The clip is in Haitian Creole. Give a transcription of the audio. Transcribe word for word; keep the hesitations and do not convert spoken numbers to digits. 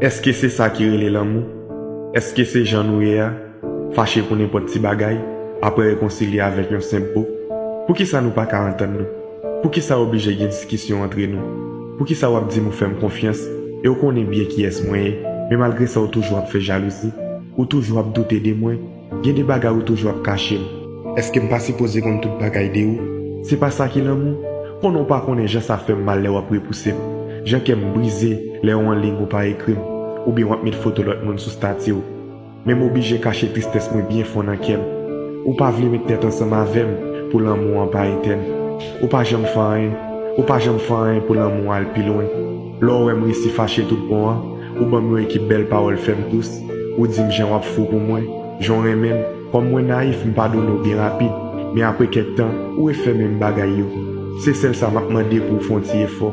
Èske se sa ki rele lanmou? Èske se jan nou ye a? Fache pou nenpòt ti bagay, apre rekonsilye avèk yon senp bo? Poukisa nou pa ka antann nou? Poukisa oblije gen diskisyon antre nou? Poukisa w ap di m ou fè m konfyans, e w konnen byen kiyès mwen ye, men malgre sa w toujou ap fè jalouzi, ou toujou ap doute de mwen, gen de bagay ou toujou ap kache m? Èske m pa sipoze konn tout bagay de ou? Se pa sa ki lanmou? Konnen w pa konnen jan sa fè m mal lè w ap repouse m, jan kè m brize lè w anliy ou pa ekri m, oubyen w ap met foto lòt moun sou stati w. Men m oblije kache tristès mwen byen fon nan kè m. Ou pa vle met tèt ansanm avè m pou lanmou an pa etèn. Ou pa janm fè anyen, ou pa janm fè anyen pou lanmou an al pi lwen. Lè w wè m resi fache tout bon an, ou ban m yon ekip bèl pawòl fè m dous, ou di m jan w ap fou pou mwen, jan w renmen m. Kòm mwen nayif, m padone w byen rapid, men apre kèk tan, ou refè menm bagay yo. Se sèl sa m ap mande pou w fè yon ti efò.